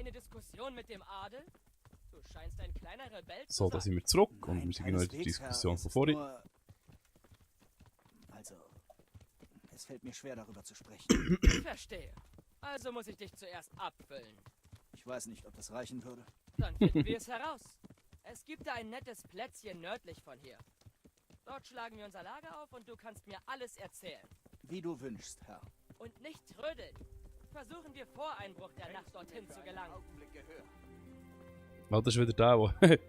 eine Diskussion mit dem Adel? Du scheinst ein kleiner Rebell zu So, da sein. sind wir zurück und Nein, wir sind genau in der keineswegs, Herr. Diskussion Es von ist vorhin. nur- Also, es fällt mir schwer, darüber zu sprechen. Verstehe. Also muss ich dich zuerst abfüllen. Ich weiß nicht, ob das reichen würde. Dann finden wir es heraus. Es gibt da ein nettes Plätzchen nördlich von hier. Dort schlagen wir unser Lager auf und du kannst mir alles erzählen. Wie du wünschst, Herr. Und nicht trödeln. Versuchen wir vor Einbruch der Nacht dorthin zu gelangen. Ah, das ist wieder der.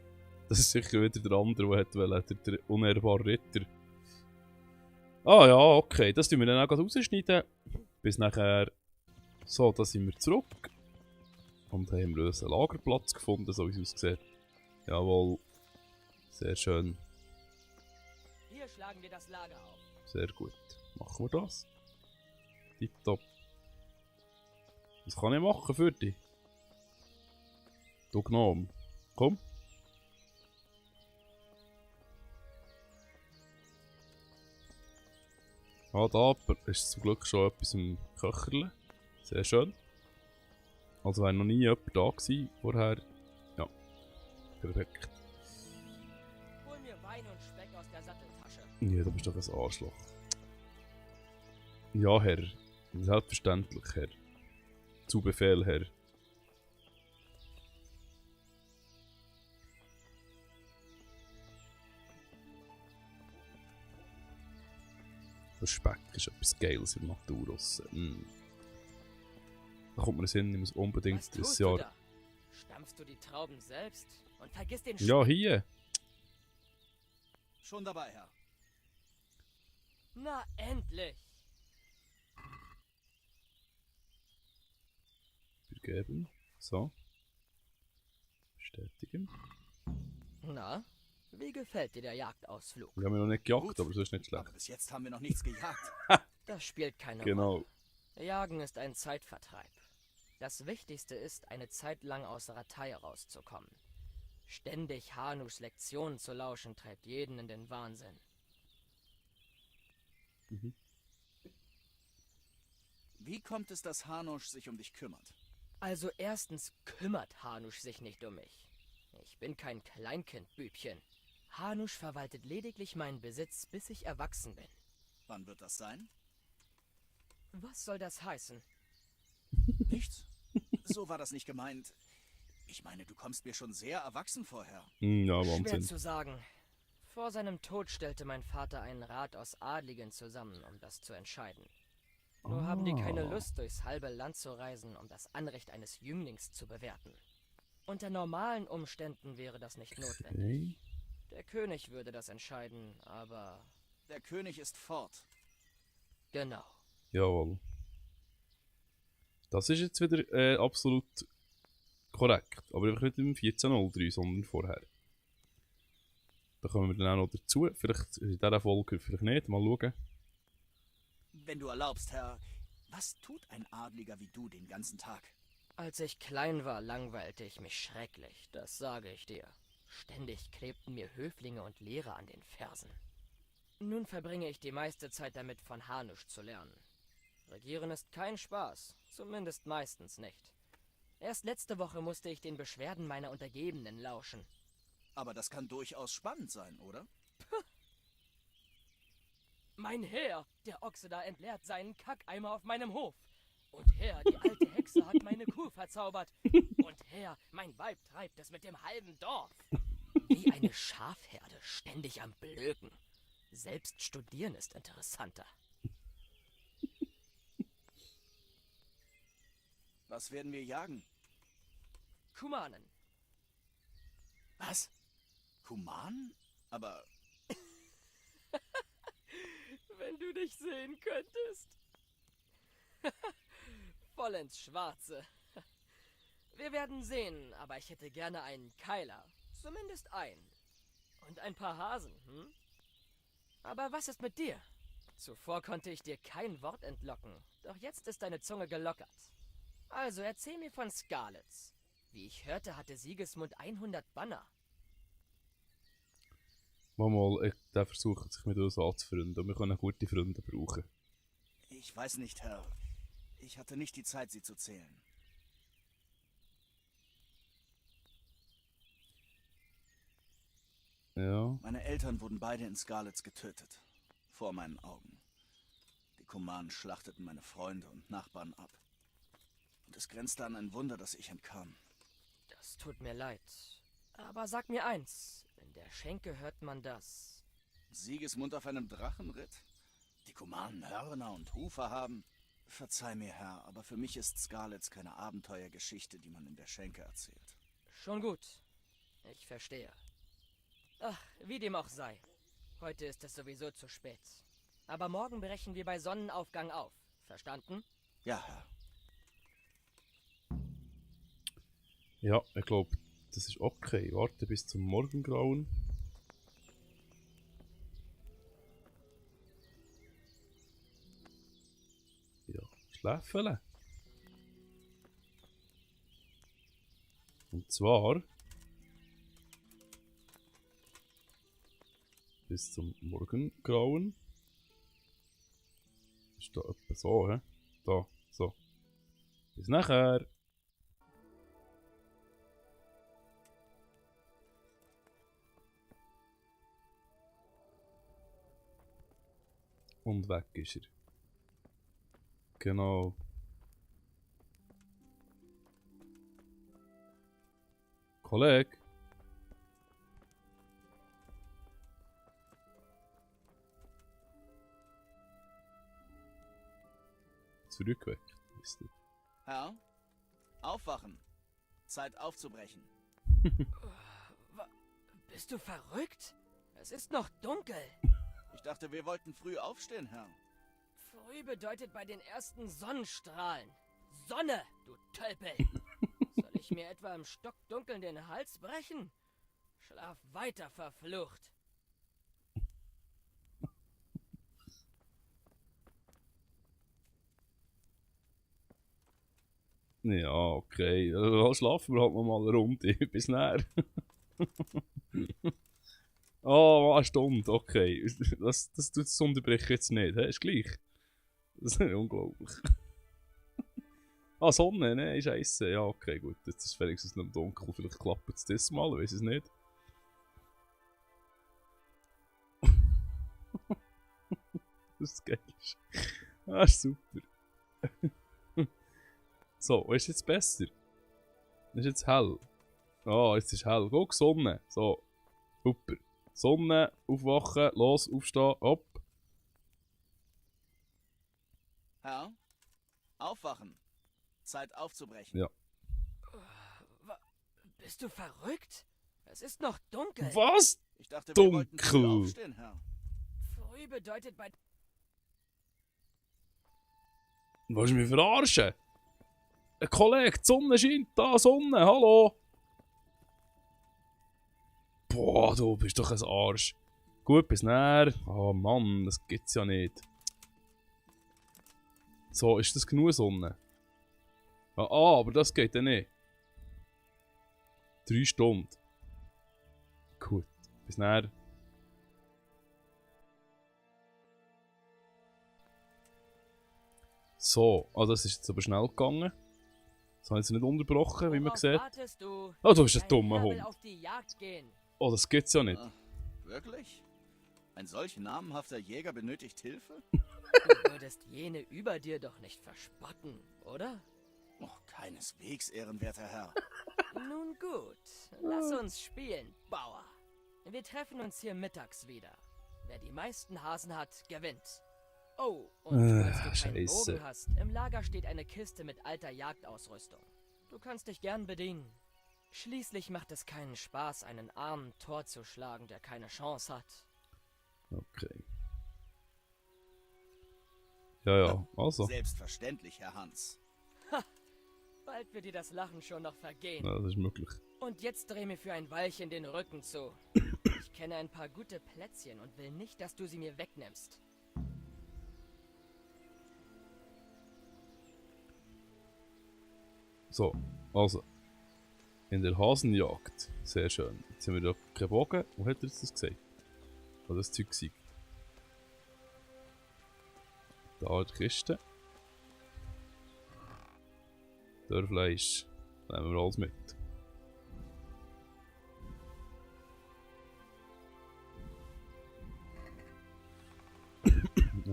Das ist sicher wieder der andere, der wollte, der unehrbare Ritter. Ah ja, okay, das tun wir dann auch gerade rausschneiden. Bis nachher. So, da sind wir zurück. Und haben wir einen Lagerplatz gefunden, so wie es aussieht. Jawohl. Sehr schön. Hier schlagen wir das Lager auf. Sehr gut. Machen wir das. Tipptopp. Was kann ich machen für dich? Du Gnome. Komm. Ah, da ist zum Glück schon etwas im Köcherle. Sehr schön. Also wäre noch nie jemand da gewesen vorher. Ja. Perfekt. Hol mir Wein und Speck aus der Satteltasche. Ja, du bist doch ein Arschloch. Ja, Herr. Selbstverständlich, Herr. Zu Befehl, Herr. Der Speck ist etwas Geiles in Naturus. Da kommt mir in den Sinn, ich muss unbedingt Was dieses tust du Jahr... da? Stampfst du die Trauben selbst? Und vergiss den Ja, hier. Schon dabei, Herr. Na, endlich! Übergeben. So. Bestätigen. Na, wie gefällt dir der Jagdausflug? Wir haben ja noch nicht gejagt, Gut. aber so ist nicht schlecht. Aber bis jetzt haben wir noch nichts gejagt. Das spielt keine Genau. Rolle. Jagen ist ein Zeitvertreib. Das Wichtigste ist, eine Zeit lang aus Ratei rauszukommen. Ständig Hanus Lektionen zu lauschen, treibt jeden in den Wahnsinn. Wie kommt es, dass Hanusch sich um dich kümmert? Also erstens kümmert Hanusch sich nicht um mich. Ich bin kein Kleinkindbübchen. Hanusch verwaltet lediglich meinen Besitz, bis ich erwachsen bin. Wann wird das sein? Was soll das heißen? Nichts. So war das nicht gemeint. Ich meine, du kommst mir schon sehr erwachsen vorher. Ja, Schwer Wahnsinn. zu sagen. Vor seinem Tod stellte mein Vater einen Rat aus Adligen zusammen, um das zu entscheiden. Nur haben die keine Lust, durchs halbe Land zu reisen, um das Anrecht eines Jünglings zu bewerten. Unter normalen Umständen wäre das nicht notwendig. Okay. Der König würde das entscheiden, aber... Der König ist fort. Genau. Jawohl. Das ist jetzt wieder absolut korrekt. Aber einfach nicht im 1403, sondern vorher. Da kommen wir dann auch noch dazu. Vielleicht in dieser Folge, vielleicht nicht. Mal schauen. Wenn du erlaubst, Herr, was tut ein Adliger wie du den ganzen Tag? Als ich klein war, langweilte ich mich schrecklich, das sage ich dir. Ständig klebten mir Höflinge und Lehrer an den Fersen. Nun verbringe ich die meiste Zeit damit, von Hanusch zu lernen. Regieren ist kein Spaß, zumindest meistens nicht. Erst letzte Woche musste ich den Beschwerden meiner Untergebenen lauschen. Aber das kann durchaus spannend sein, oder? Mein Herr, der Ochse da entleert seinen Kackeimer auf meinem Hof. Und Herr, die alte Hexe hat meine Kuh verzaubert. Und Herr, mein Weib treibt es mit dem halben Dorf. Wie eine Schafherde, ständig am Blöken. Selbst studieren ist interessanter. Was werden wir jagen? Kumanen. Was? Kuman? Aber Wenn du dich sehen könntest. Voll ins Schwarze. Wir werden sehen, aber ich hätte gerne einen Keiler. Zumindest einen. Und ein paar Hasen, hm? Aber was ist mit dir? Zuvor konnte ich dir kein Wort entlocken, doch jetzt ist deine Zunge gelockert. Also erzähl mir von Scarlets. Wie ich hörte, hatte Sigismund 100 Banner. Mal, der versucht sich mit uns anzufreunden. Wir können gute Freunde brauchen. ich weiß nicht, Herr. Ich hatte nicht die Zeit, sie zu zählen. Ja. Meine Eltern wurden beide in Scarlets getötet. Vor meinen Augen. Die Kumanen schlachteten meine Freunde und Nachbarn ab. Und es grenzte an ein Wunder, dass ich entkam. Das tut mir leid. Aber sag mir eins, in der Schenke hört man das. Siegesmund auf einem Drachenritt? Die Kumanen Hörner und Hufe haben? Verzeih mir, Herr, aber für mich ist Scarlets keine Abenteuergeschichte, die man in der Schenke erzählt. Schon gut. Ich verstehe. Ach, wie dem auch sei. Heute ist es sowieso zu spät. Aber morgen brechen wir bei Sonnenaufgang auf. Verstanden? Ja, Herr. Ja, ich glaube, das ist okay. Warte bis zum Morgengrauen. Ja, schläfeln. Und zwar bis zum Morgengrauen. Ist da etwa so, hä? Da, so. Bis nachher. Und weg ist er. Genau. Kollege. Zurückweckt, wisst ihr. Herr? Aufwachen. Zeit aufzubrechen. Bist du verrückt? Es ist noch dunkel. Ich dachte, wir wollten früh aufstehen, Herr. Früh bedeutet bei den ersten Sonnenstrahlen. Sonne, du Tölpel! Soll ich mir etwa im Stockdunkeln den Hals brechen? Schlaf weiter, verflucht! Ja, okay. Dann schlafen wir halt noch mal eine Runde. Bis näher. Oh, eine Stunde, okay. Das tut das unterbrechen jetzt nicht, hä? Ist gleich. Das ist unglaublich. Ah, Sonne, ne? Scheisse. Ja, okay, gut. Jetzt ist es wenigstens noch dunkel. Vielleicht klappt es das mal, ich weiß es nicht. Das ist geil. Ah, ist super. So, ist jetzt besser? Ist jetzt hell? Ah, jetzt ist hell. Guck, Sonne. So, super. Sonne, aufwachen, los, aufstehen, hopp. Herr? Aufwachen. Zeit aufzubrechen. Ja. Bist du verrückt? Es ist noch dunkel. Was? Ich dachte, wir wollten Dunkel. früh aufstehen, Herr. Früh bedeutet bei... Willst du mich verarschen? Ein Kollege, die Sonne scheint da, Sonne, hallo! Boah, du bist doch ein Arsch. Gut, bis näher. Oh Mann, das gibt's ja nicht. So, ist das genug Sonne? Ah, aber das geht ja nicht. 3 Stunden. Gut, bis näher. So, also das ist jetzt aber schnell gegangen. Das habe ich jetzt nicht unterbrochen, wie man Worauf sieht. wartest du? Oh, du bist ein Dein dummer Herr will Hund. auf die Jagd gehen. Oh, das gibt's ja nicht. Ah, wirklich? Ein solch namhafter Jäger benötigt Hilfe? Du würdest jene über dir doch nicht verspotten, oder? Oh, keineswegs, ehrenwerter Herr. Nun gut, lass uns spielen, Bauer. Wir treffen uns hier mittags wieder. Wer die meisten Hasen hat, gewinnt. Oh, und falls du keinen Scheiße. Bogen hast, im Lager steht eine Kiste mit alter Jagdausrüstung. Du kannst dich gern bedienen. Schließlich macht es keinen Spaß, einen armen Tor zu schlagen, der keine Chance hat. Okay. Ja, also. Selbstverständlich, Herr Hans. Bald wird dir das Lachen schon noch vergehen. Ja, das ist möglich. Und jetzt dreh mir für ein Weilchen den Rücken zu. Ich kenne ein paar gute Plätzchen und will nicht, dass du sie mir wegnimmst. So, also. In der Hasenjagd. Sehr schön. Jetzt haben wir da keinen Bogen. Wo hat er jetzt das gesagt? Wo das Zeug war? Da die Kiste. Dörrfleisch. Nehmen wir alles mit.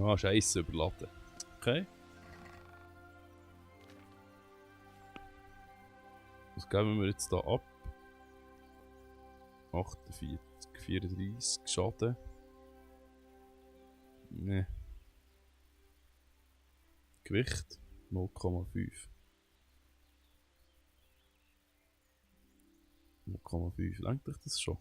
Ah, Scheiße, überladen. Okay. Was geben wir jetzt da ab? 48, 34 Schaden. Ne. Gewicht 0,5. 0,5. Lenkt euch das schon?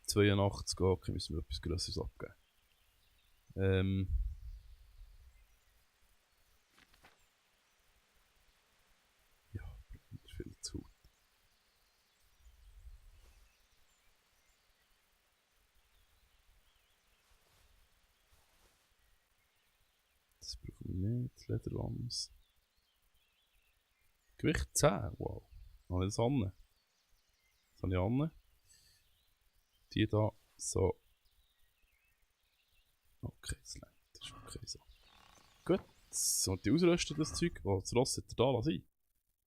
82, okay, müssen wir etwas Größeres abgeben. Ja, viel zu Haut. Das brauchen wir nicht, Lederwams. Gewicht 10, wow. Habe ich das an? Das habe ich an. Die da, so. Okay, das längt. Das ist okay so. Gut, so die ausrüsten, das Zeug. Oh, das Ross hat er da lassen.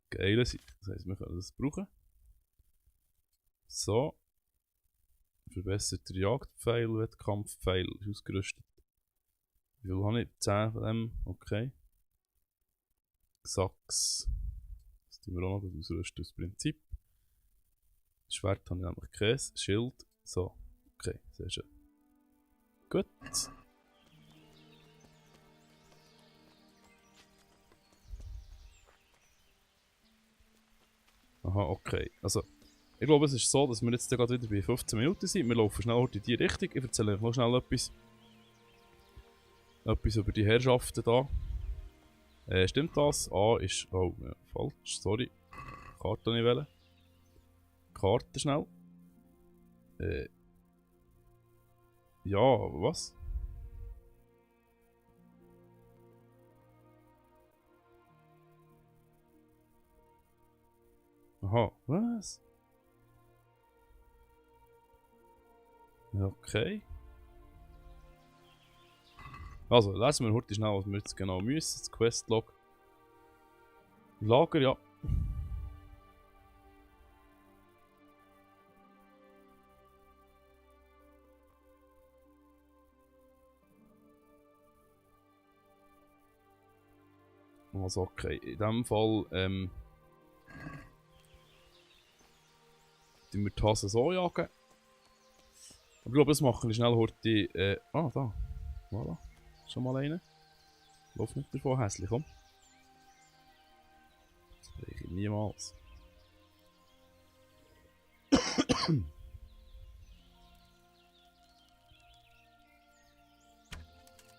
Geile Sache. Das heisst, wir können das brauchen. So. Verbesserter Jagdpfeil, Wettkampfpfeil ist ausgerüstet. Wie viel habe ich? 10 von dem, okay. Sachs. Das tun wir auch noch ausrüsten aus Prinzip. Schwert habe ich nämlich Käse, Schild. So, okay, sehr schön. Gut. Aha, okay. Also, ich glaube, es ist so, dass wir jetzt gerade wieder bei 15 Minuten sind. Wir laufen schnell in die Richtung. Ich erzähle euch noch schnell etwas. Etwas über die Herrschaften da. Stimmt das? A ist... Oh, ja, falsch, sorry. Karte nicht wählen. Karte schnell. Ja, was? Aha, was? Okay. Also, lesen wir heute schnell, was wir jetzt genau müssen. Das Questlog. Lager, ja. Also okay, in dem Fall tun wir die Hase so jagen. Aber ich glaube, das machen wir schnell heute. Ah, da. Voilà. Schon mal eine. Lauf nicht davon, hässlich, komm. Das breche ich niemals.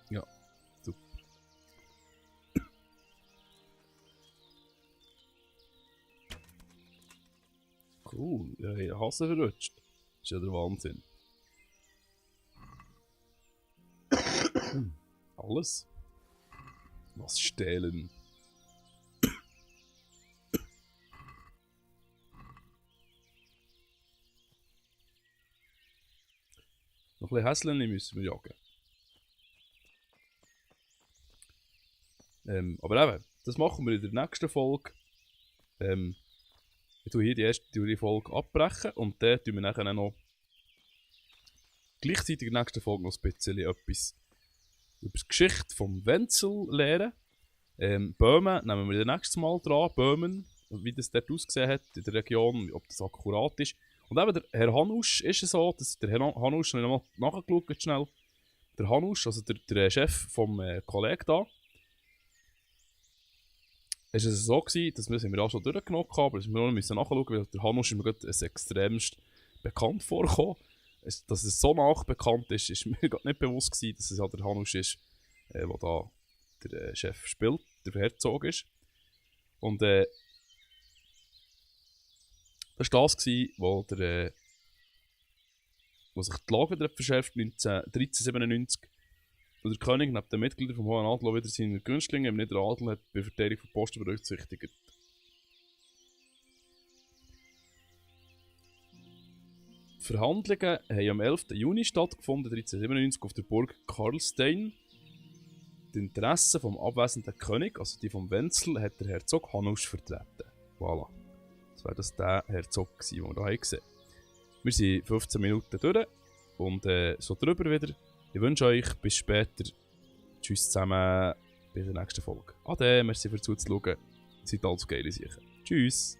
Ja, super. Cool, ja, ich habe Hase verrutscht. Das ist ja der Wahnsinn. Alles? Was stehlen? Noch ein bisschen Hässchen müssen wir jagen. Aber eben, das machen wir in der nächsten Folge. Ich tue hier die Folge abbrechen und dann tun wir nachher noch gleichzeitig in der nächsten Folge noch ein bisschen etwas über die Geschichte vom Wenzel lernen. Böhmen nehmen wir das nächste Mal dran. Böhmen, wie das dort ausgesehen hat in der Region, ob das akkurat ist. Und eben der Herr Hanusch ist es so, dass der Herr Hanusch, habe ich nochmal nachgeschaut schnell, der Hanusch, also der Chef vom Kollegen da, ist es so gewesen, dass wir auch schon durchgenommen haben, aber wir müssen nachschauen, weil der Hanusch ist mir gerade extremst bekannt vorgekommen. Dass es so nachbekannt ist, ist mir gerade nicht bewusst gewesen, dass es ja der Hanusch ist, der da der Chef spielt, der Herzog ist. Und das war das, wo sich die Lage wieder verschärft, 1397. Und der König neben den Mitgliedern vom Hohen Adel wieder seine Günstlinge im Niederen Adel hat bei Verteidigung von Posten berücksichtigt. Die Verhandlungen haben am 11. Juni stattgefunden, 1397, auf der Burg Karlstein. Die Interessen vom abwesenden König, also die vom Wenzel, hat der Herzog Hanusch vertreten. Voilà. Das wäre das der Herzog gewesen, den wir hier gesehen haben. Wir sind 15 Minuten durch. und so drüber wieder. Ich wünsche euch bis später. Tschüss zusammen, bis zur nächsten Folge. Ade, merci fürs Zuschauen. Seid alles geile Sachen. Tschüss.